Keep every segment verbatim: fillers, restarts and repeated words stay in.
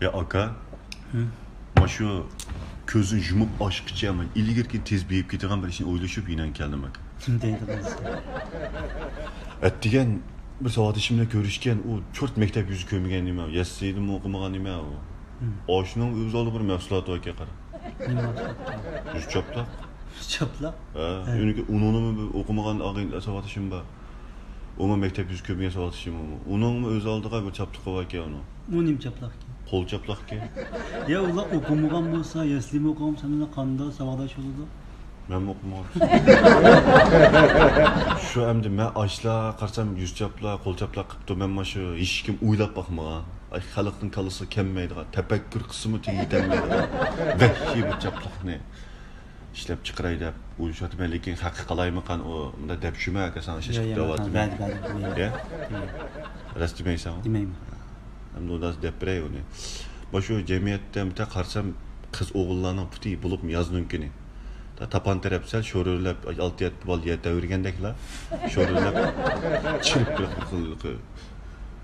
يا ئاكا، مانا شۇ كۆزنى يۇمۇپ ئاچقىچە مەن ئىلگىرىكى تېز بېيىپ كېتىدىغان بىر ئىشنى ئويلىشىپ يېنىڭغا كەلدىم، ئاكا. نېمە دەيدىغانسىز؟ ئەتىگەن بىر ساۋاقدىشىم بىلەن كۆرۈشكەن، ئۇ چورت مەكتەپ يۈزى كۆرمىگەن نېمە، يەسلىدىمۇ ئوقۇمىغان نېمە ئۇ. ئاشۇنىڭ ئۆز ئالدىغا بىر مەھسۇلاتى باركەن، قارا. نېمە مەھسۇلات؟ يۈز چاپلاق. يۈز چاپلاق؟ ھە، ھە. ئۇنىڭكى، ئۇنىڭنىمۇ بىر ئوقۇمىغان ئاغىنە ساۋاقدىشىم بار. ئۇمۇ مەكتەپ يۈزى كۆرمىگەن ساۋاقدىشىم ئۇمۇ. ئۇنىڭمۇ ئۆز ئالدىغا بىر چاپلىقى باركەن ئۇنىڭ. ئۇ نېمە چاپلاقكەن؟ قول چاپلاقكەن. يا، ئۇلار ئوقۇمىغان بولسا، يەسلىمۇ ئوقۇغان بولسا، ئەمدى قانداق ساۋاقداش بولىدۇ؟ مەنمۇ ئوقۇمىغان. شۇ ئەمدى مەن ئاشلا قارىسام، يۈز چاپلاق، قول چاپلاق قىپتۇ. مەن مانا شۇ ھېچكىم ئويلاپ باقمىغان. ئاي، خەلقنىڭ كاللىسىغا كەلمەيدىغان، تەپەككۇر قىلسىمۇ تېگى يېتەلمەيدىغان ۋەھشىي بىر چاپلىقنى ئىشلەپ چىقىراي دەپ ئويلىشىۋاتىمەن، لېكىن ھەققى قالايمىقان ئۇ مۇنداق دەپ چۈشمە ئاكا، ساڭا ئىشلەپ ياق، ياق، دەۋاتىمەن. بەردى، بەردى، دېمەيمەن. يا؟ دېمەيمەن. دېمەيمەن. راست دېمەيسەن. دېمەيمەن. ئەمدى ئۇنداق دەپ بېرەي ئۇنى. مانا شۇ جەمئىيەتتە بىر قارىسام، قىز ئوغۇللارنىڭ پۇتى، بولۇپمۇ يازنىڭ كۈنى. تا-، تاپان تەرەپ سەل شورىلەپ، ئالتە يەتتە بالا يەر تەۋرىگەندەكلا شورىلەپ چىرىپ بىر خىل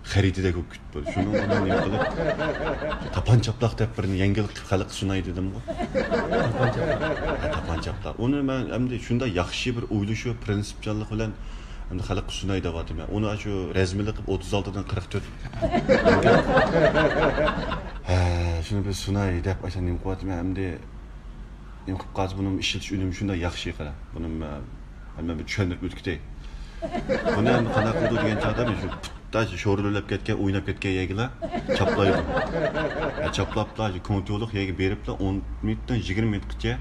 خەرىتىدەك بولۇپ كېتىپتۇ. شۇنىڭ بىلەن نېمە قىلىپ، تاپان چاپلاق دەپ بىرنى يەڭگىل قىلىپ خەلققە سۇناي دېدىمغۇ. تاپان چاپلاق. ھە، تاپان چاپلاق. ئۇنى مەن ئەمدى شۇنداق ياخشى بىر ئويلىشىپ، پىرىنسىپچانلىق بىلەن ئەمدى خەلققە سۇناي دەۋاتىمەن. ئۇنى شۇ رەزمىلىك قىلىپ ئوتتۇز ئالتىدىن قىرىق تۆت. ھە، شۇنى بىر سۇناي دەپ ئاشۇ نېمە قىلىۋاتىمەن ئەمدى. نېمە قىلىپ قالسا، بۇنىڭ ئىشلىتىش ئۈنۈمى شۇنداق ياخشى، قارا. بۇنى مەن، مەن بىر چۈشەندۈرۈپ ئۆتۈپ كېتەي. بۇنى ئەمدى قانداق قىلىدۇ دېگەن چاغدا، مەن شۇ پۇتتا شورىلىپ كەتكەن، ئويناپ كەتكەن يەرگىلا چاپلايدۇ. ھە، چاپلاپلا، شۇ كونتروللۇق يەرگە بېرىپلا، ئون مىنۇتتىن يىگىرمە مىنۇتقىچە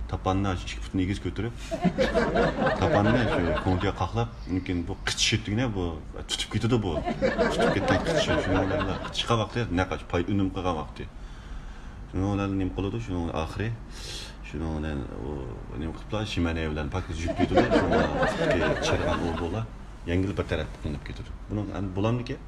تاپاننى شۇ ئىككى پۇتىنى ئېگىز كۆتۈرۈپ، تاپاننى شۇ كونترولغا قاقلاپ، مۇمكىن بۇ قىچىشىپ دېگىنە، بۇ تۇتۇپ كېتىدۇ بۇ. تۇتۇپ كەتكەن قىچىشىپ، شۇنىڭ بىلەن قىچىشقان ۋاقتى نەق پاي ئۈنۈم قىلغان ۋاقتى. شۇنىڭ بىلەن نېمە قىلىدۇ؟ شۇنىڭ ئاخىرى، شۇنىڭ بىلەن ئۇ نېمە قىلىپلا، شىمەنە بىلەن پاكىز يۈكلىدىلا، شۇنىڭ چىرىغان ئۇ بولا، يەڭگىل بىر تەرەپكە قىلىنىپ كېتىدۇ. بۇنىڭ ئەمدى بولامدىكىن؟